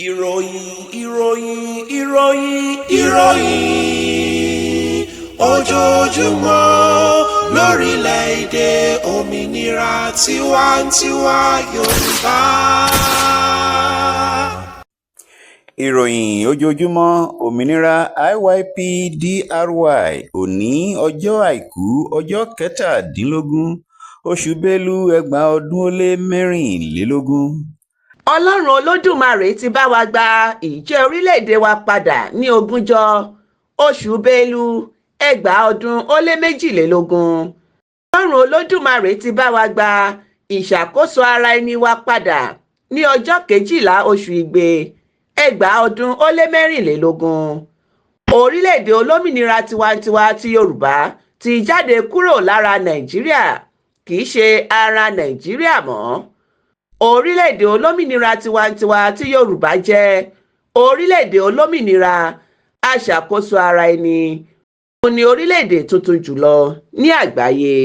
Ìròyìn, ìròyìn, ìròyìn, ìròyìn ojoojúmọ́ lórílẹ̀‐èdè òmìnira tiwantiwa Yorùbá. Ìròyìn ojoojúmọ́ òmìnira IYP/DRY òní ọjọ́ Àìkú, ọjọ́ 17 oṣù Bélú 2024. Ọlọ́run Olódùmarè ti bá wa gba ìjẹ́ orílẹ̀-èdè wa padà ní ogúnjọ́ oṣù Bélú 2022. Ọlọ́run Olódùmarè ti bá wa gba ìṣàkóso ara ẹni wa padà ní ọjọ́ 12 oṣù Igbe 2024. Orílẹ̀-èdè olómìnira tiwantiwa ti Yorùbá ti jáde kúrò lára Nàìjíríà, kì í ṣe ara Nàìjíríà mọ́. Orílẹ̀-èdè olómìnira tiwantiwa ti Yorùbá jẹ́ orílẹ̀-èdè olómìnira aṣàkóso ara ẹni. Òun ni orílẹ̀-èdè tuntun jù lọ ní àgbáyé.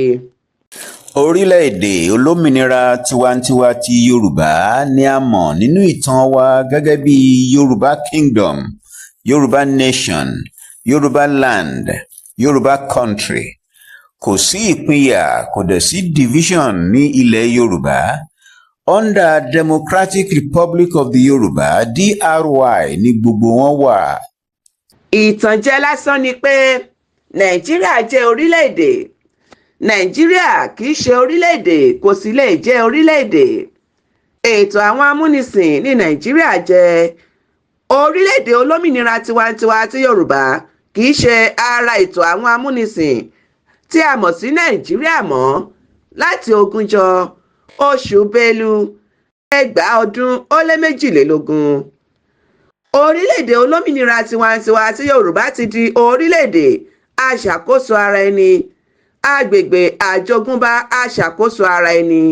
Orílẹ̀-èdè olómìnira tiwantiwa ti Yorùbá ni a mọ̀ nínú ìtàn wa gẹ́gẹ́ bí Yorùbá Kingdom, Yorùbá Nation, Yorùbá Land, Yorùbá Country. Kò sí ìpínyà, kò dẹ̀ sí division ní ilẹ̀ Yorùbá. Under Democratic Republic of the Yorùbá, DRY, ní gbogbo wọn wà. Ìtànjẹ lásán ni pé Nàìjíríà jẹ́ orílẹ̀-èdè. Nàìjíríà kì í ṣe orílẹ̀-èdè, kò sì lè jẹ́ orílẹ̀-èdè. Ètò àwọn amúnisìn ní Nàìjíríà jẹ́. Orílẹ̀-èdè olómìnira tiwantiwa ti Yorùbá kì í ṣe ara ètò àwọn amúnisìn tí a mọ̀ sí Nàìjíríà mọ́ láti ogúnjọ́ oṣù Bélú 2022. Orílẹ̀-èdè olómìnira tiwantiwa ti Yorùbá ti di orílẹ̀-èdè aṣàkóso ara ẹni, agbègbè àjogúnbá aṣàkóso ara ẹni,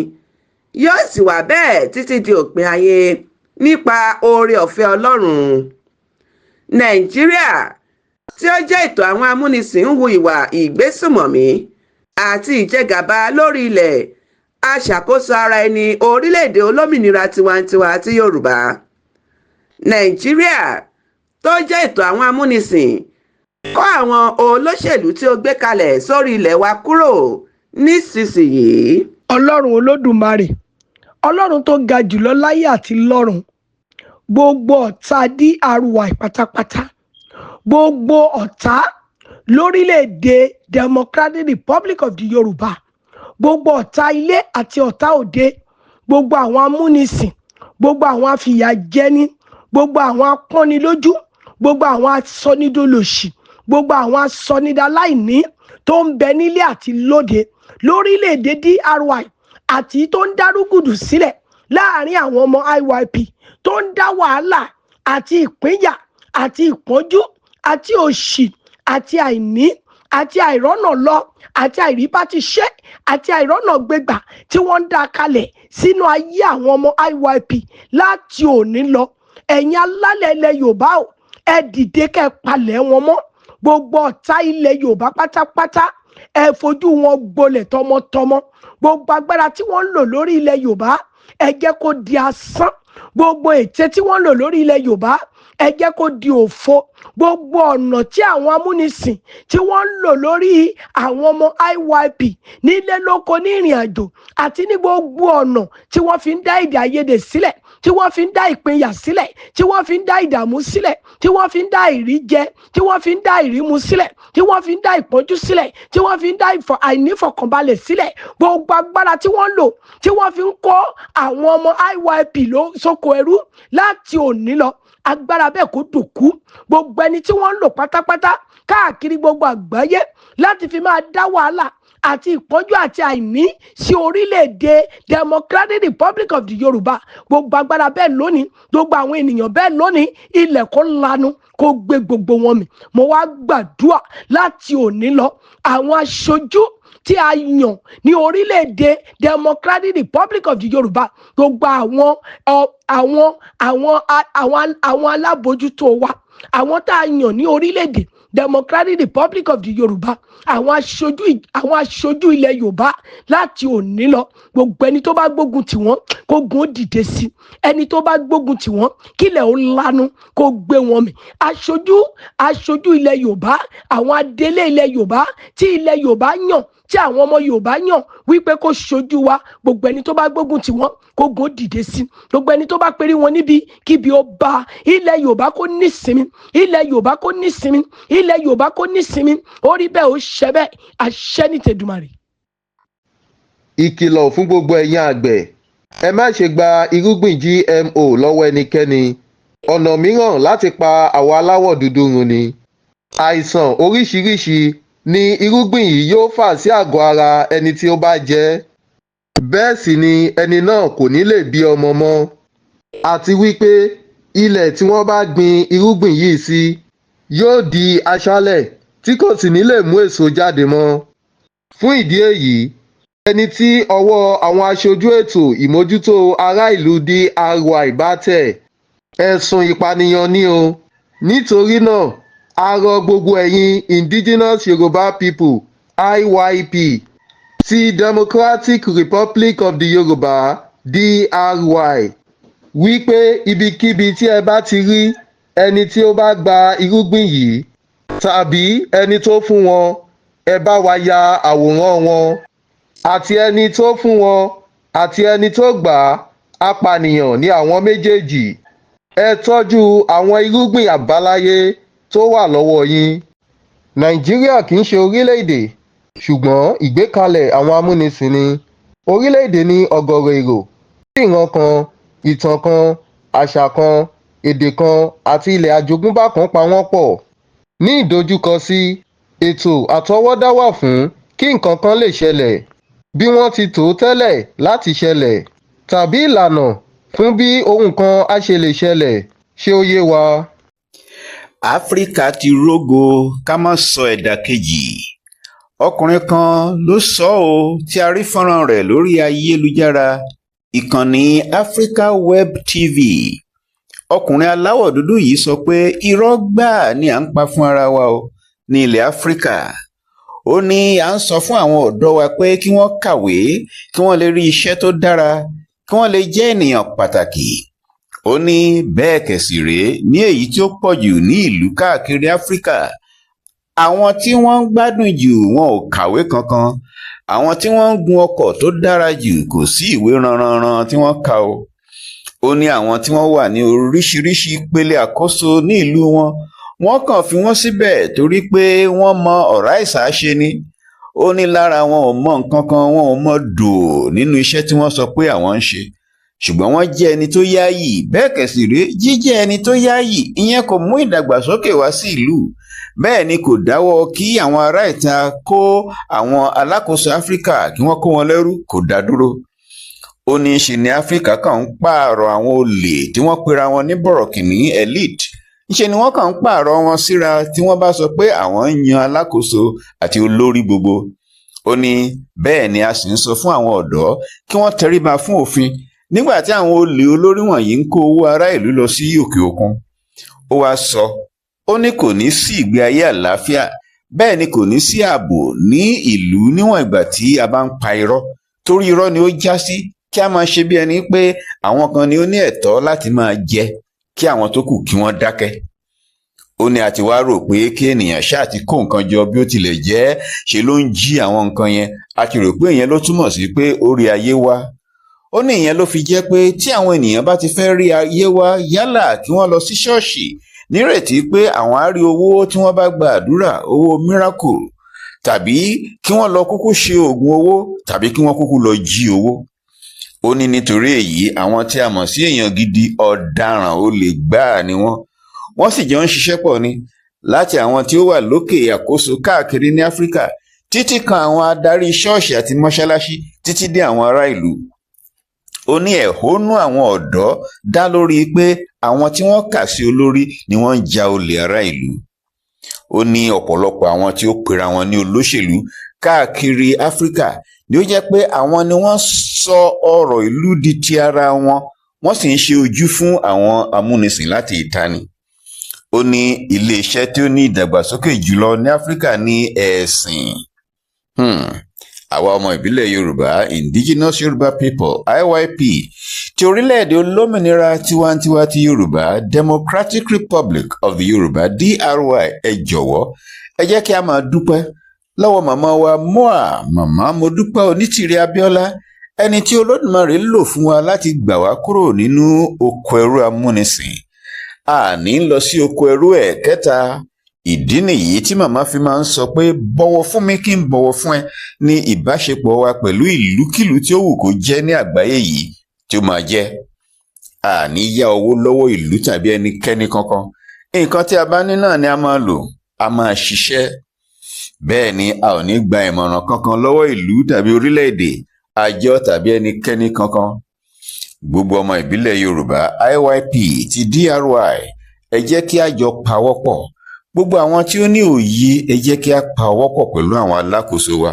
yóò sì wà bẹ́ẹ̀ títí di òpin ayé nípa oore-ọ̀fẹ́ Ọlọ́run. Nàìjíríà tí ó jẹ́ ètò àwọn amúnisìn ń hu ìwà ìgbésùnmọ̀mí àti ìjẹgàba lórí ilẹ̀ aṣàkóso ara ẹni orílẹ̀-èdè olómìnira tiwantiwa ti Yorùbá. Nàìjíríà tó jẹ́ ètò àwọn amúnisìn, kó àwọn olóṣèlú tí ó gbé kalẹ̀ sórí ilẹ̀ wa kúrò nísìnyìí. Ọlọ́run Olódùmarè, Ọlọ́run tó ga jùlọ láyé àti lọ́run, gbogbo ọ̀tá DRY pátápátá, gbogbo ọ̀tá lórílẹ̀‐èdè Democratic Republic of the Yorùbá, gbogbo ọ̀tá ilé àti ọ̀tá òde, gbogbo àwọn amúnisìn, gbogbo àwọn afìyàjẹni, gbogbo àwọn apọ́nilójú, gbogbo àwọn asọnidolòṣì, gbogbo àwọn asọnidaláìní tó ń bẹ nílé àti lóde lórílẹ̀‐èdè DRY àti tó ń dárúgùdù sílẹ̀ láàrin àwọn ọmọ IYP, tó ń dá wàhálà àti ìpínyà àti ìpọ́njú àti òṣì àti àìní àti àìrọ́nà lọ àti àìríbátiṣe àti àìrọ́nà gbégbà tí wọ́n ń dá kalẹ̀ sínú ayé àwọn ọmọ IYP, láti òní lọ, ẹ̀yin alálẹ̀ ilẹ̀ Yorùbá o, ẹ dìde kẹ́ ẹ palẹ̀ wọn mọ́. Gbogbo ọ̀tá ilẹ̀ Yorùbá pátápátá, ẹ fojú wọn gbolẹ̀ tọmọtọmọ. Gbogbo agbára tí wọ́n ń lò lórí ilẹ̀ Yorùbá, ẹ jẹ́ kó di asán. Gbogbo ète tí wọ́n ń lò lórí ilẹ̀ Yorùbá, ẹ jẹ́ kó di òfo. Gbogbo ọ̀nà tí àwọn amúnisìn tí wọ́n ń lò lórí àwọn ọmọ IYP nílé lóko, ní ìrìn àjò àti ní gbogbo ọ̀nà tí wọ́n fi ń dá èdè àìyedè sílẹ̀, tí wọ́n fi ń dá ìpínyà sílẹ̀, tí wọ́n fi ń dá ìdààmú sílẹ̀, tí wọ́n fi ń dá ìríjẹ, tí wọ́n fi ń dá ìrímu sílẹ̀, tí wọ́n fi ń dá ìpọ́njú sílẹ̀, tí wọ́n fi ń dá àìnífọ̀kànbalẹ̀ sílẹ̀, gbogbo agbára tí wọ́n ń lò tí wọ́n fi ń kó àwọn ọmọ IYP lọ sóko ẹrú, láti òní lọ, agbára bẹ́ẹ̀ kó dòkú. Gbogbo ẹni tí wọ́n ń lò pátápátá káàkiri gbogbo àgbáyé láti fi máa dá wàhálà àti ìpọ́njú àti àìní sí orílẹ̀-èdè Democratic Republic of the Yorùbá, gbogbo agbára bẹ́ẹ̀ lónìí, gbogbo àwọn ènìyàn bẹ́ẹ̀ lónìí, ilẹ̀ kó lanu kó gbé gbogbo wọn mì. Mo wá gbàdúrà láti òní lọ, àwọn aṣojú tí a yàn ní orílẹ̀-èdè Democratic Republic of the Yorùbá, gbogbo àwọn àwọn alábòójútó wa, àwọn tá a yàn ní orílẹ̀-èdè Democratic Republic of the Yorùbá, àwọn aṣojú ilẹ̀ Yorùbá láti òní lọ, gbogbo ẹni tó bá gbógun tì wọ́n, kó gun ó dìde sí ẹni tó bá gbógun tì wọ́n, kílẹ̀ ó lanu kó gbé wọn mì. Aṣojú ilẹ̀ Yorùbá, àwọn adelé ilẹ̀ Yorùbá tí ilẹ̀ Yorùbá yàn, tí àwọn ọmọ Yorùbá yàn wípé kó ṣojú wa, gbogbo ẹni tó bá gbógun tì wọ́n, kó gun ó dìde sí. Gbogbo ẹni tó bá perí wọn níbi kíbi ó bá. Ilẹ̀ Yorùbá kó nísinmi, ilẹ̀ Yorùbá kó nísinmi, ilẹ̀ Yorùbá kó nísinmi. Ó rí bẹ́ẹ̀, ó ṣẹ bẹ́ẹ̀, àṣẹ ní tẹ̀dùmarè. Ìkìlọ̀ fún gbogbo ẹ̀yin àgbẹ̀: ẹ má ṣe gba irúgbìn GMO lọ́wọ́ ẹnikẹ́ni. Ọ̀nà mìíràn láti pa àwa aláwọ̀ dúdú run ni. Àìsàn oríṣiríṣiì ní irúgbìn yìí yóò fà sí àgọ́ ara ẹni tí ó bá jẹ ẹ́. Bẹ́ẹ̀ sì ni ẹni náà kò ní lè bí ọmọ mọ́, àti wípé ilẹ̀ tí wọ́n bá gbin irúgbìn yìí sí yóò di aṣálẹ̀ tí kò sì ní lè mú èso jáde mọ́. Fún ìdí èyí, ẹni tí ọwọ́ àwọn aṣojú ètò ìmọ́tótó ará ìlú DRY bá tẹ̀, ẹ̀sùn ìpànìyàn ni o. Nítorí náà, a rọ gbogbo ẹ̀yin Indigenous Yoruba People, IYP, ti Democratic Republic of the Yorùbá, DRY, wí pé ibikíbi tí ẹ bá ti rí ẹni tí ó bá gba irúgbìn yìí tàbí ẹni tó fún wọn, ẹ bá wa ya àwòrán wọn. Àti ẹni tó fún wọn àti ẹni tó gbà á, apànìyàn ní àwọn méjèèjì. Ẹ tọ́jú àwọn irúgbìn àbáláyé tó wà lọ́wọ́ yín. Nàìjíríà kì í ṣe orílẹ̀-èdè, ṣùgbọ́n ìgbékalẹ̀ àwọn amúnisìn ní. Orílẹ̀-èdè ní ọ̀gọ̀ọ̀rọ̀ èrò tí ìran kan, ìtàn kan, àṣà kan, èdè kan àti ilẹ̀ àjogúnbá kan pa wọ́n pọ̀. Ní ìdojúkọ sí, ètò àtọwọ́dá wà fún kí nǹkan kan lè ṣẹlẹ̀ bí wọ́n ti tò ó tẹ́lẹ̀ láti ṣẹlẹ̀, tàbí ìlànà fún bí ohun kan á ṣe lè ṣẹlẹ̀. Ṣé ó yé wa? Áfíríkà ti rógo ká má sọ ẹ̀dà kejì. Ọkùnrin kan ló sọ ọ́ tí a rí fọ́nrán rẹ̀ lórí ayélujára, ìkànnì Africa Web TV. Ọkùnrin aláwọ̀ dúdú yìí sọ pé irọ́ gbáà ni à ń pa fún ara wa o ní ilẹ̀ Áfíríkà. Ó ní à ń sọ fún àwọn ọ̀dọ́ wa pé kí wọ́n kàwé, kí wọ́n lè rí iṣẹ́ tó dára, kí wọ́n lè jẹ́ ènìyàn pàtàkì. Ó ní bẹ́ẹ̀ kẹ̀ sì rèé, ní èyí tí ó pọ̀ jù ní ìlú káàkiri Áfíríkà, àwọn tí wọ́n ń gbádùn jù wọn ò kàwé kankan. Àwọn tí wọ́n ń gun ọkọ̀ tó dára jù, kò sí ìwé ranranran tí wọ́n kà o. Ó ní àwọn tí wọ́n wà ní oríṣiríṣi ìpele àkóso ní ìlú wọn, wọ́n kàn fi wọ́n síbẹ̀ torí pé wọ́n mọ ọ̀rá ìsà ṣe ni. Ó ní lára wọn ò mọ nǹkan kan, wọn ò mọ dòò nínú iṣẹ́ tí wọ́n sọ pé àwọn ń ṣe, ṣùgbọ́n wọ́n jẹ́ ẹni tó yáàyì. Bẹ́ẹ̀ kẹ̀ sì rèé, jíjẹ́ ẹni tó yáàyì ìyẹn kò mú ìdàgbàsókè wá sí ìlú, bẹ́ẹ̀ ni kò dáwọ́ kí àwọn ará ìta kó àwọn alákòóso Áfíríkà, kí wọ́n kó wọn lẹ́rú, kò dá dúró. Ó ní ṣe ní Áfíríkà kàn ń pààrọ̀ àwọn olè tí wọ́n pera wọn ní bọ̀rọ̀kìnní elite. Ńṣe ni wọ́n kàn ń pààrọ̀ wọn síra tí wọ́n bá sọ pé àwọn ń yan alákòóso àti olórí gbogbo. Ó ní bẹ́ẹ̀ ni a sì ń sọ fún àwọn ọ̀dọ́ kí wọ́n tẹríba fún òfin nígbà tí àwọn olè olórí wọ̀nyí ń kó owó ará ìlú lọ sí òkè òkun. Ó wáá sọ, ó ní kò ní sí ìgbé ayé àlàáfíà, bẹ́ẹ̀ ni kò ní sí ààbò ní ìlú níwọ̀n ìgbà tí a bá ń pa irọ́, torí irọ́ ni ó já sí kí a máa ṣe bí ẹni pé àwọn kan ni ó ní ẹ̀tọ́ láti máa jẹ, kí àwọn tó kù kí wọ́n dákẹ́. Ó ní a ti wá rò pé kí ènìyàn ṣáà ti kó nǹkan jọ, bí ó tilẹ̀ jẹ́ ṣe ló ń jí àwọn nǹkan yẹn, a ti rò pé ìyẹn ló túmọ̀ sí pé ó rí ayé wá. Ó ní ìyẹn ló fi jẹ́ pé tí àwọn ènìyàn bá ti fẹ́ rí ayé wá, yálà kí wọ́n lọ sí ṣọ́ọ̀ṣì nírètí pé àwọn á rí owó tí wọ́n bá gba àdúrà owó miracle, tàbí kí wọ́n lọ kúkú ṣe oògùn owó, tàbí kí wọ́n kúkú lọ jí owó. Ó ní nítorí èyí, àwọn tí a mọ̀ sí èèyàn gidi, ọ̀daràn olè gbáà ni wọ́n. Wọ́n sì jọ ń ṣiṣẹ́ pọ̀ ni, láti àwọn tí ó wà lókè àkóso káàkiri ní Áfíríkà, títí kan àwọn adarí ṣọ́ọ̀ṣì àti mọ́ṣáláṣí, títí dé àwọn ará ìlú. Ó ní ẹ̀hónú àwọn ọ̀dọ́ dá lórí pé àwọn tí wọ́n kà sí olórí ni wọ́n ń ja olè ará ìlú. Ó ní ọ̀pọ̀lọpọ̀ àwọn tí ó pera wọn ní olóṣèlú káàkiri Áfíríkà ni ó jẹ́ pé àwọn ni wọ́n sọ ọ̀rọ̀ ìlú di ti ara wọn, wọ́n sì ń ṣe ojú fún àwọn amúnisìn láti ìta ni. Ó ní iléeṣẹ́ tí ó ní ìdàgbàsókè jùlọ ní Áfíríkà ní ẹ̀sìn. Àwa ọmọ ìbílẹ̀ Yorùbá, Indigenous Yorùbá People, IYP, ti orílẹ̀-èdè olómìnira tiwantiwa ti Yorùbá, Democratic Republic of the Yorùbá, DRY, ẹ jọ̀wọ́, ẹ jẹ́ kí a máa dúpẹ́ lọ́wọ́ màmá wa MOA, Màmá Modúpẹ́ Onítìrí Abíọ́lá, ẹni tí Olódùmarè lò fún wa láti gbà wá kúrò nínú oko ẹrú amúnisìn. Àní lọ sí oko ẹrú ẹ̀ kẹta. Ìdí nìyí tí màmá fi máa ń sọ pé bọ̀wọ̀ fún mi kí n bọ̀wọ̀ fún ẹ ní ìbáṣepọ̀ wa pẹ̀lú ìlúkìlú tí ó wù kó jẹ́ ní àgbáyé yìí tí ó máa jẹ́. Àní yá owó lọ́wọ́ ìlú tàbí ẹnikẹ́ni kankan. Nǹkan tí a bá ní náà ni a máa lò, a máa ṣiṣẹ́. Bẹ́ẹ̀ ni a ò ní gba ìmọ̀ràn kankan lọ́wọ́ ìlú tàbí orílẹ̀-èdè, àjọ tàbí ẹnikẹ́ni kankan. Gbogbo ọmọ ìbílẹ̀ Yorùbá, IYP ti DRY, ẹ jẹ́ kí a jọ pawọ́pọ̀. Gbogbo àwọn tí ó ní òye, ẹ jẹ́ kí a pawọ́pọ̀ pẹ̀lú àwọn alákòóso wa.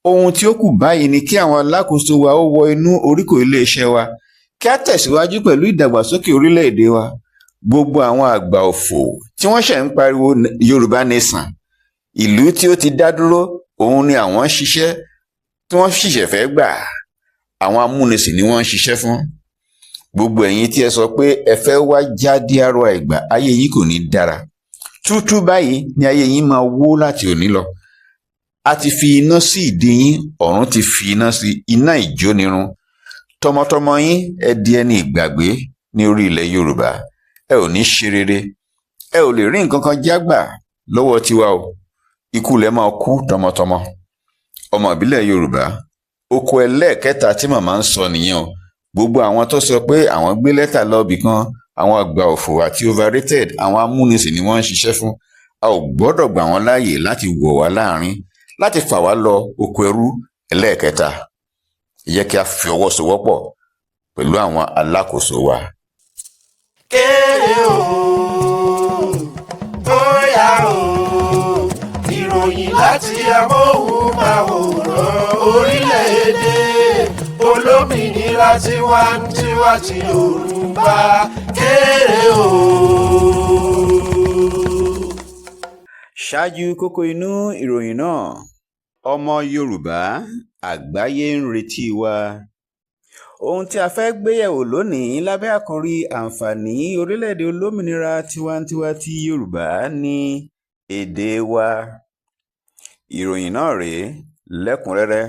Ohun tí ó kù báyìí ni kí àwọn alákòóso wa ó wọ inú oríkò iléeṣẹ́ wa, kí a tẹ̀síwájú pẹ̀lú ìdàgbàsókè orílẹ̀-èdè wa. Gbogbo àwọn àgbà òfò tí wọ́n ṣẹ̀ ń pariwo Yorùbá Nation, ìlú tí ó ti dá dúró, òun ni àwọn ń ṣiṣẹ́ tí wọ́n ṣìṣẹ̀ fẹ́ gbà. Àwọn amúnisìn ni wọ́n ń ṣiṣẹ́ fún. Gbogbo ẹ̀yin tí ẹ sọ pé ẹ fẹ́ wá já DRY gbà, ayé yín kò ní dára. Tútú báyìí ni ayé yín máa wó láti òní lọ. A ti fi iná sí ìdí yín, ọ̀run ti fi iná sí iná ìjónirun. Tọmọtọmọ yín, ẹ di ẹni ìgbàgbé ní orí ilẹ̀ Yorùbá. Ẹ ò ní ṣe rere, ẹ ò lè rí nǹkan kan jágbà lọ́wọ́ tiwa o. Ikú lẹ máa kú tọmọtọmọ. Ọmọ ìbílẹ̀ Yorùbá, oko ẹlẹ́ẹ̀kẹta tí màmá ń sọ nìyẹn o. Gbogbo àwọn tó sọ pé àwọn gbé lẹ́tà lọ ibì kan, àwọn àgbà òfò àti overrated, àwọn amúnisìn ni wọ́n ń ṣiṣẹ́ fún. A ò gbọ́dọ̀ gbà wọ́n láàyè láti wọ̀ wá láàrin, láti fà wá lọ oko ẹrú ẹlẹ́ẹ̀kẹta. Ẹ jẹ́ kí a fi ọwọ́ sowọ́pọ̀ pẹ̀lú àwọn alákòóso wa. Kéré o, bóyá o, ìròyìn láti amóhùnmáwòrán orílẹ̀-èdè olómìnira tiwantiwa ti Yorùbá. Kéré o. Ṣáájú kókó inú ìròyìn náà, ọmọ Yorùbá àgbáyé ń retí wa. Ohun tí a fẹ́ gbéyẹ̀wò lónìí lábẹ́ àkòrí àǹfààní orílẹ̀-èdè olómìnira tiwantiwa ti Yorùbá ní èdè wa. Ìròyìn náà rèé lẹ́kùn-ún-rẹ́rẹ́.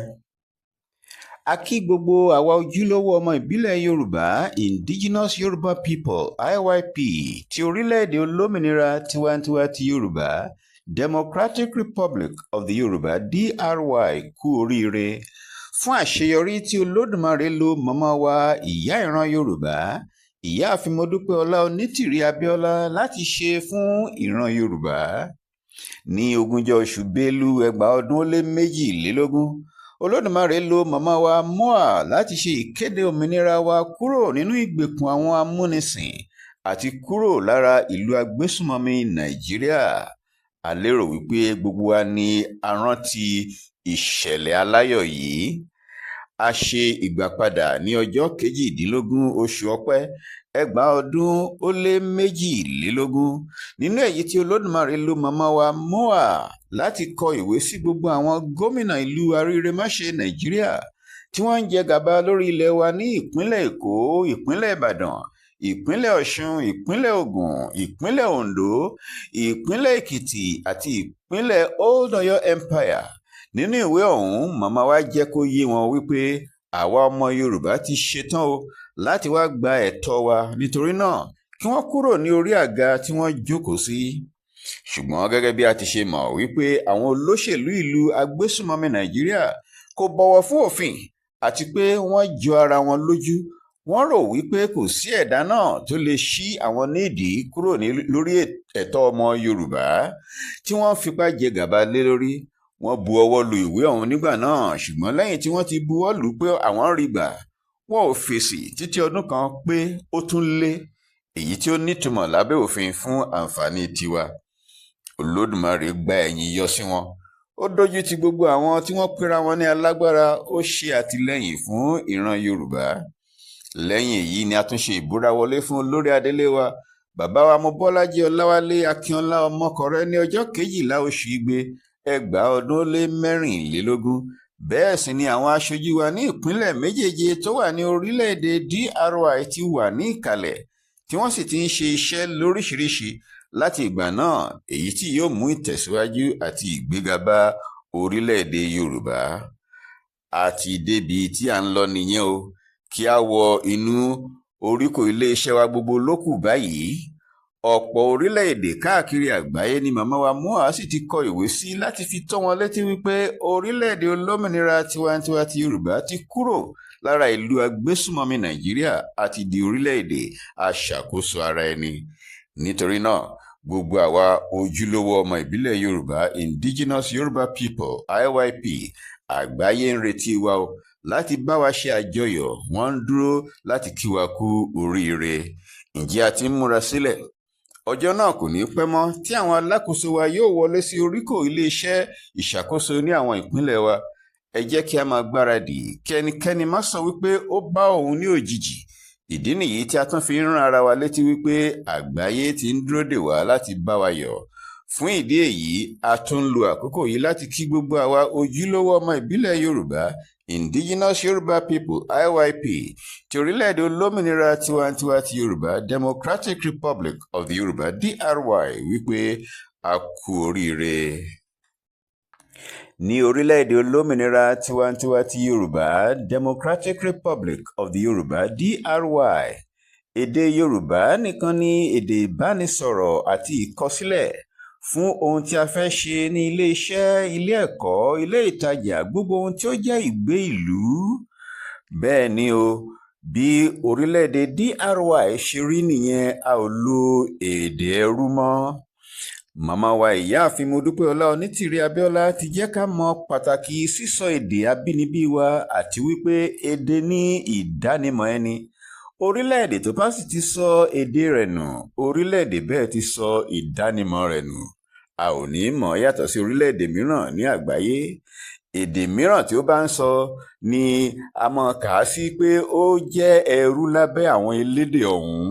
A kí gbogbo àwa ojúlówó ọmọ ìbílẹ̀ Yorùbá, Indigenous Yorùbá People, IYP, ti orílẹ̀-èdè olómìnira tiwantiwa ti Yorùbá, Democratic Republic of the Yorùbá, DRY, kú oríire fún àṣeyọrí tí Olódùmarè lo màmá wa, ìyá ìran Yorùbá, Ìyáàfin Modúpẹ́ Ọlá Onítìrí Abíọ́lá, láti ṣe fún ìran Yorùbá. Ní ogúnjọ́ oṣù Bélú 2022, Olódùmarè lo màmá wa MOA láti ṣe ìkéde òmìnira wa kúrò nínú ìgbèkùn àwọn amúnisìn àti kúrò lára ìlú agbésùnmọ̀mí Nàìjíríà. A lérò wípé gbogbo wa ni a rántí ìṣẹ̀lẹ̀ aláyọ̀ yìí. A ṣe ìgbàpadà ní ọjọ́ 18 oṣù Ọ̀pẹ 2022, nínú èyí tí Olódùmarè lo màmá wa MOA láti kọ ìwé sí gbogbo àwọn gómìnà ìlú àrírémáṣe Nàìjíríà tí wọ́n ń jẹ gàba lórí ilẹ̀ wa ní ìpínlẹ̀ Èkó, ìpínlẹ̀ Ìbàdàn, ìpínlẹ̀ Ọ̀ṣun, ìpínlẹ̀ Ògùn, ìpínlẹ̀ Oǹdó, ìpínlẹ̀ Èkìtì àti ìpínlẹ̀ Old Ọ̀yọ́ Empire. Nínú ìwé ọ̀hún, màmá wa jẹ́ kó yé wọn wípé àwa ọmọ Yorùbá ti ṣetán o láti wá gba ẹ̀tọ́ wa, nítorí náà kí wọ́n kúrò ní orí àga tí wọ́n jókòó sí. Ṣùgbọ́n gẹ́gẹ́ bí a ti ṣe mọ̀ wípé àwọn olóṣèlú ìlú agbésùnmọ̀mí Nàìjíríà kò bọ̀wọ̀ fún òfin àti pé wọ́n jọ ara wọn lójú, wọ́n rò wípé kò sí ẹ̀dá náà tó lè ṣí àwọn nídìí kúrò lórí ẹ̀tọ́ ọmọ Yorùbá tí wọ́n fipá jẹ gàba lé lórí. Wọ́n bu ọwọ́ lu ìwé ọ̀hún nígbà náà, ṣùgbọ́n lẹ́yìn tí wọ́n ti buwọ́ lù ú pé àwọn rí gbà, wọn ò fèsì títí ọdún kan pé ó tún lé, èyí tí ó nítumọ̀ lábẹ́ òfin fún àǹfààní tiwa. Olódùmarè gba ẹ̀yìn yọ sí wọn, ó dójú ti gbogbo àwọn tí wọ́n pera wọn ní alágbára, ó ṣe àtìlẹ́yìn fún ìran Yorùbá. Lẹ́yìn èyí ni a tún ṣe ìbúra wọlé fún olórí adelé wa, Bàbá wa Mobọ́lájí Ọláwálé Akínọlá Ọmọkọrẹ ní ọjọ́ 12 oṣù Igbe 2024. Bẹ́ẹ̀ sì ni àwọn aṣojú wa ní ìpínlẹ̀ méjèèje tó wà ní orílẹ̀-èdè DRY ti wà ní ìkàlẹ̀, tí wọ́n sì ti ń ṣe iṣẹ́ lóríṣiríṣi láti ìgbà náà, èyí tí yóò mú ìtẹ̀síwájú àti ìgbéga bá orílẹ̀-èdè Yorùbá. A ti débi tí à ń lọ nìyẹn o. Kí a wọ inú oríkò iléeṣẹ́ wa gbogbo ló kù báyìí. Ọ̀pọ̀ orílẹ̀-èdè káàkiri àgbáyé ni màmá wa MOA sì ti kọ ìwé sí láti fi tó wọn létí wípé orílẹ̀-èdè olómìnira tiwantiwa ti Yorùbá ti kúrò lára ìlú agbésùmọ̀mí Nàìjíríà àti di orílẹ̀-èdè aṣàkóso ara ẹni. Nítorí náà, gbogbo àwa ojúlówó ọmọ ìbílẹ̀ Yorùbá, Indigenous Yorùbá People, IYP, àgbáyé ń retí wa o láti bá wa ṣe àjọyọ̀. Wọ́n ń dúró láti kí wa kú oríire. Ǹjẹ́ a ti ń múra sílẹ̀? Ọjọ́ náà kò ní pẹ́ mọ́ tí àwọn alákòóso wa yóò wọlé sí oríkò iléeṣẹ́ ìṣàkóso ní àwọn ìpínlẹ̀ wa. Ẹ jẹ́ kí a máa gbáradì, kí ẹnikẹ́ni má sọ wípé ó bá òun ní òjijì. Ìdí nìyí tí a tún fi ń rán ara wa létí wípé àgbáyé ti ń dúró dè wá láti bá wa yọ̀. Fún ìdí èyí, a tún ń lo àkókò yìí láti kí gbogbo àwa ojúlówó ọmọ ìbílẹ̀ Yorùbá, Indigenous Yorùbá People, IYP, ti orílẹ̀-èdè olómìnira tiwantiwa ti Yorùbá, Democratic Republic of the Yorùbá, DRY, wípé a kú oríire. Ní orílẹ̀-èdè olómìnira tiwantiwa ti Yorùbá, Democratic Republic of the Yorùbá, DRY, èdè Yorùbá nìkan ni èdè ìbánisọ̀rọ̀ àti ìkọsílẹ̀ fún ohun tí a fẹ́ ṣe ní ilé-iṣẹ́, ilé ẹ̀kọ́, ilé ìtajà, gbogbo ohun tí ó jẹ́ ìgbé ìlú. Bẹ́ẹ̀ ni o, bí orílẹ̀-èdè DRY ṣe rí nìyẹn. A ò lo èdè ẹrú mọ́. Màmá wa Ìyáàfin Modúpẹ́ọlá Onítìrí Abíọ́lá ti jẹ́ ká mọ pàtàkì sísọ èdè abínibí wa, àti wípé èdè ní ìdánimọ̀ ẹni. Orílẹ̀-èdè tó bá sì ti sọ èdè rẹ̀ nù, orílẹ̀-èdè bẹ́ẹ̀ ti sọ ìdánimọ̀ rẹ̀ nù. A ò ní mọ̀ yàtọ̀ sí orílẹ̀-èdè mìíràn ní àgbáyé. Èdè mìíràn tí ó bá ń sọ ni a mọ̀ kà á sí pé ó jẹ́ ẹrú lábẹ́ àwọn elédè ọ̀hún.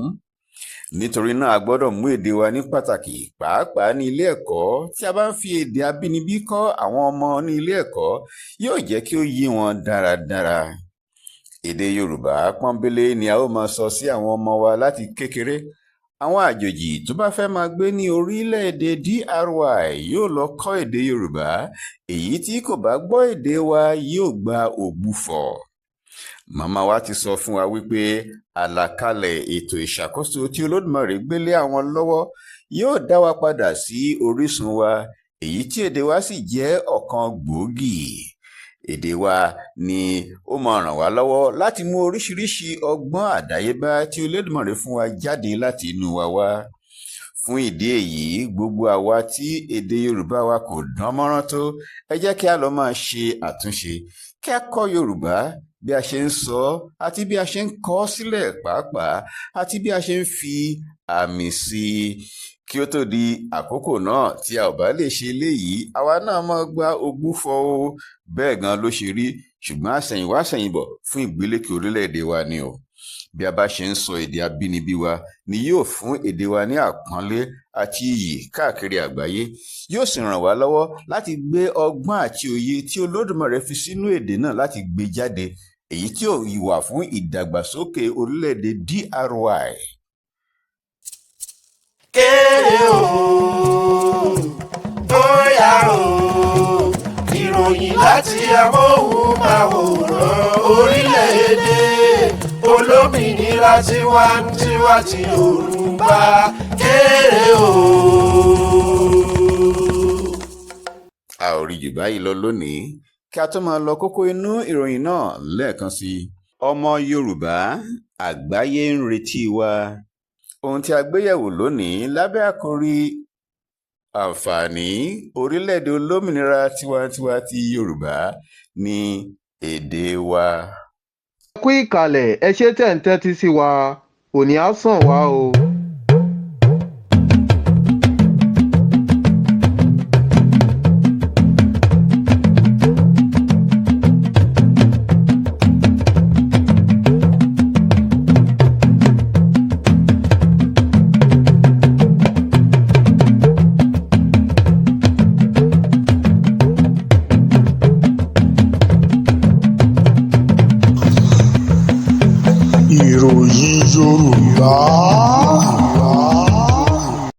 Nítorí náà, a gbọ́dọ̀ mú èdè wa ní pàtàkì, pàápàá ní ilé ẹ̀kọ́. Tí a bá ń fi èdè abínibí kọ́ àwọn ọmọ ní ilé ẹ̀kọ́, yóò jẹ́ kí ó yé wọn dáradára. Èdè Yorùbá pọ́nbélé ni a ó máa sọ sí àwọn ọmọ wa láti kékeré. Àwọn àjòjì tó bá fẹ́ máa gbé ní orílẹ̀-èdè DRY yóò lọ kọ́ èdè Yorùbá. Èyí tí kò bá gbọ́ èdè wa yóò gba ògbufọ̀. Màmá wa ti sọ fún wa wípé àlàkalẹ̀ ètò ìṣàkóso tí Olódùmarè gbé lé àwọn lọ́wọ́ yóò dá wa padà sí orísun wa, èyí tí èdè wa sì jẹ́ ọ̀kan gbòógì. Èdè wa ni ó máa ràn wá lọ́wọ́ láti mú oríṣiríṣi ọgbọ́n àdáyébá tí Olódùmarè fún wa jáde láti inú wa wá. Fún ìdí èyí, gbogbo àwa tí èdè Yorùbá wa kò dán mọ́rán tó, ẹ jẹ́ kí a lọ máa ṣe àtúnṣe, kí a kọ́ Yorùbá bí a ṣe ń sọ ọ́ àti bí a ṣe ń kọ ọ́ sílẹ̀ pàápàá, àti bí a ṣe ń fi àmì sí i, kí ó tó di àkókò náà. Tí a ò bá lè ṣe eléyìí, àwa náà máa gba ògbufọ̀ o. Bẹ́ẹ̀ gan ló ṣe rí, ṣùgbọ́n àsẹ̀yìnwá àsẹ̀yìnbọ̀ fún ìgbélékè orílẹ̀-èdè wa ni o. Bí a bá ṣe ń sọ èdè abínibí wa ni yóò fún èdè wa ní àpọ́nlé àti iyì káàkiri àgbáyé, yóò sì ràn wá lọ́wọ́ láti gbé ọgbọ́n àti òye tí Olódùmarè fi sínú èdè náà láti gbé jáde, èyí tí ó wà fún ìdàgbàsókè orílẹ̀-èdè DRY. Kéré o, bóyá o, ìròyìn láti amóhùnmáwòrán orílẹ̀-èdè olómìnira tiwantiwa ti Yorùbá. Kéré o. A ò rí jù báyìí lọ lónìí. Kí a tó máa lọ, kókó inú ìròyìn náà lẹ́ẹ̀kan sí i. Ọmọ Yorùbá àgbáyé ń retí wa. Ohun tí a gbé yẹ̀wò lónìí lábẹ́ àkòrí àǹfààní orílẹ̀-èdè olómìnira tiwantiwa ti Yorùbá ní èdè wa. Ẹ kú ìkàlẹ̀, ẹ ṣé tẹ̀ ń tẹ́tí sí wa. Òní á sàn wá o.